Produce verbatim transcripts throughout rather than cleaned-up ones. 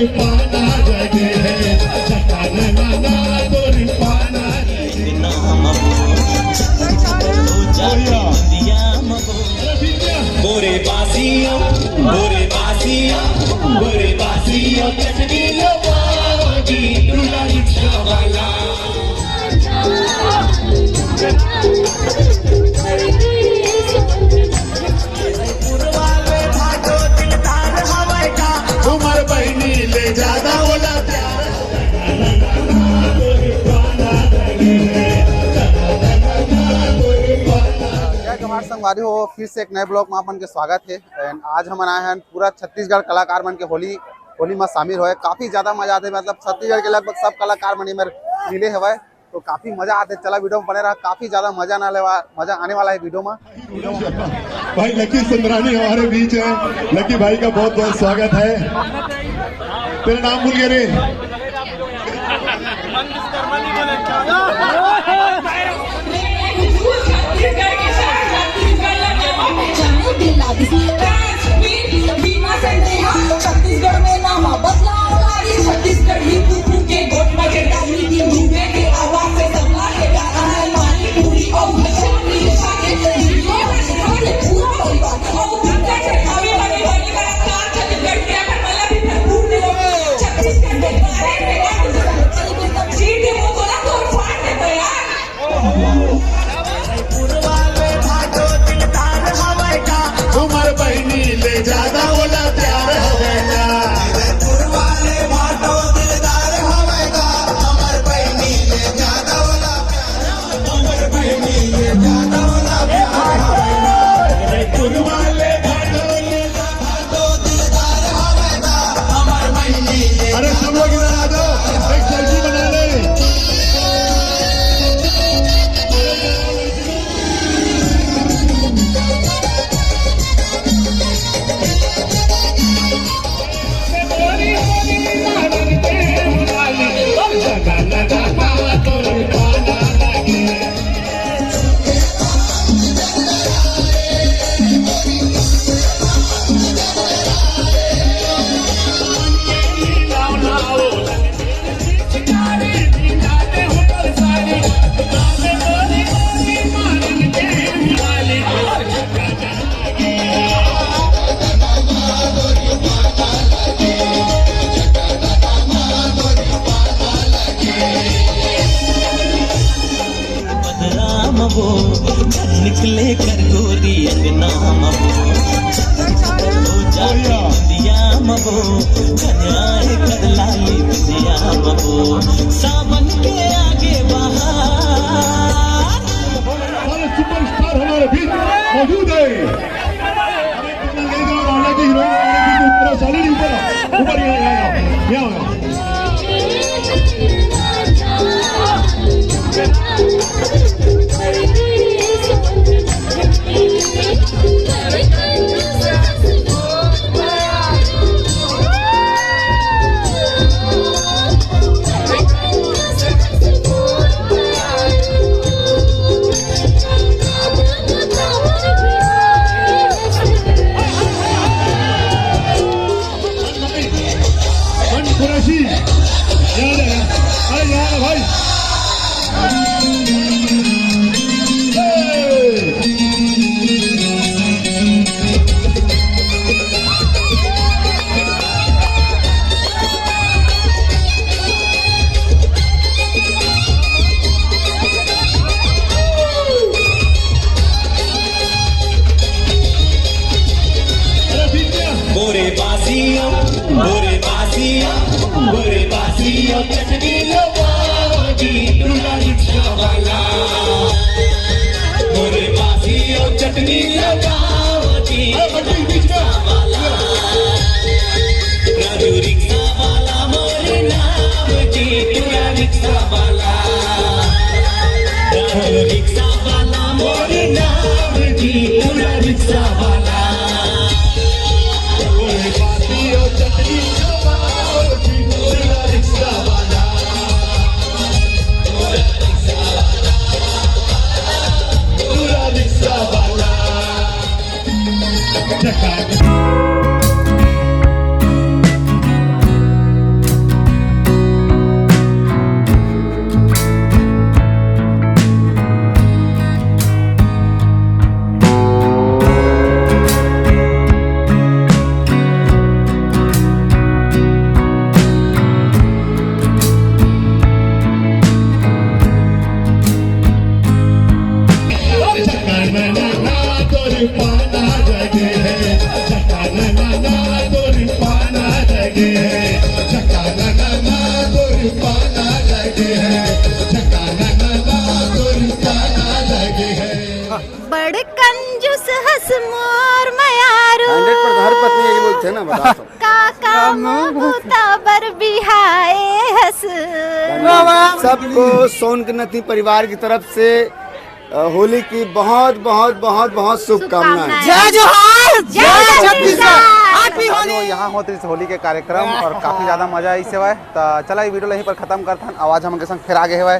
पाना लगे है, झकाना ना ना तोर पाना लगे। नाम हो, छतर छतर हो जा, बढ़िया। दिया मगो। अरे ठीक है। बोरे बासियो, बोरे बासियो, बोरे बासियो, चटनी लो बाबूजी, दूल्हा रिक्शा वाला। उमर बहिनी ले ज्यादा होला प्यार। जय जोहार संगवारी हो, फिर से एक नए ब्लॉग में अपन के स्वागत है। And आज हमन आए हैं पूरा छत्तीसगढ़ कलाकार मन के होली, होली में शामिल होए, काफी ज्यादा मजा आते, मतलब छत्तीसगढ़ के लगभग सब कलाकार मन एमेर मिले हवय। तो काफी मजा आते, चला वीडियो में बने रहा, काफी ज्यादा मजा ना लेवा, मजा आने वाला है वीडियो में। भाई लकी सुंदरानी हमारे बीच है, लकी भाई का बहुत बहुत स्वागत है। तेरा नाम भूल गया रे। छत्तीसगढ़ में नाम बदलाव लागी, छत्तीसगढ़ी कुकू के गोठ में डाली, डूबे के आवाज से सबला के गाना है मानी पूरी और भजन भी छा के पूरा परिवार और भक्ता के खावे वाले वाले कलाकार छत्तीसगढ़ के अपन मला भी भरपूर दे। छत्तीसगढ़ के बारे में जी के वो बोला तो फाड़ दे यार। हमार बहिनी ले ज्यादा होला प्यार होवेला। अरे सब लोग इधर आ जाओ, एक सेल्फी बना ले। बदनाम वो, घर निकले कर गोरी अंगना मबो। छतर छतर हो जाती नदिया मबो, कन्याए कर लाली दुनिया मबो। सावन के आगे बहार। सारे सुपरस्टार हमारे बीच मौजूद है। ले जाओ, राजा की हीरोइन, राजा की ऊपर आओ, साली जी ऊपर आओ, ऊपर यहाँ, यहाँ आओ, यहाँ आओ। मन कुरैशी, यहाँ ले, अरे यहाँ ले भाई। बोरे बासिया, बोरे बासिया, बोरे बासिया, चटनी लो बाबूजी, टूरा रिक्शा वाला। बोरे बासिया, चटनी लो बाबूजी, रिक्शा वाला। राजू रिक्शा वाला मोर नाम जी, टूरा रिक्शा वाला। राजू रिक्शा वाला मोर नाम जी, टूरा रिक्शा वाला। ना, बता सकते। का काम बुता बर बिहाए हस। वाह, वाह। सबको सोनकनती परिवार की तरफ से अ, होली की बहुत बहुत बहुत बहुत शुभकामनाएं। जय जोहार, जय छत्तीसगढ़। Happy Holi। यहाँ होत रहिस होली के कार्यक्रम और काफी ज्यादा मजा आइस हवय। त चला ये वीडियो ला यहीं पर खत्म करथन। आवाज हमन के संग फिर आगे हवय।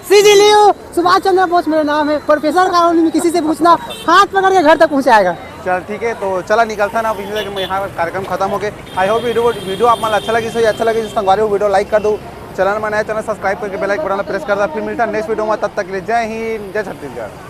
सीजी लियो, सुभाष चंद्र बोस मेरा नाम है, प्रोफेसर कानून में किसी से पूछना, हाथ पकड़ के घर तक पहुंचाएगा। चल ठीक है, तो चला निकलथन अब, इसी तरह के यहाँ कार्यक्रम खत्म हो गए। आई होप वीडियो वीडियो आप मन ला अच्छा लगिस होही, अच्छा लगिस होही संगवारी हो, वीडियो लाइक कर दो, चैनल में नया चैनल सब्सक्राइब करके बेल आइकन बटन प्रेस कर दो। फिर मिलता नेक्स्ट वीडियो में, तब तक के लिए जय हिंद, जय छत्तीसगढ़।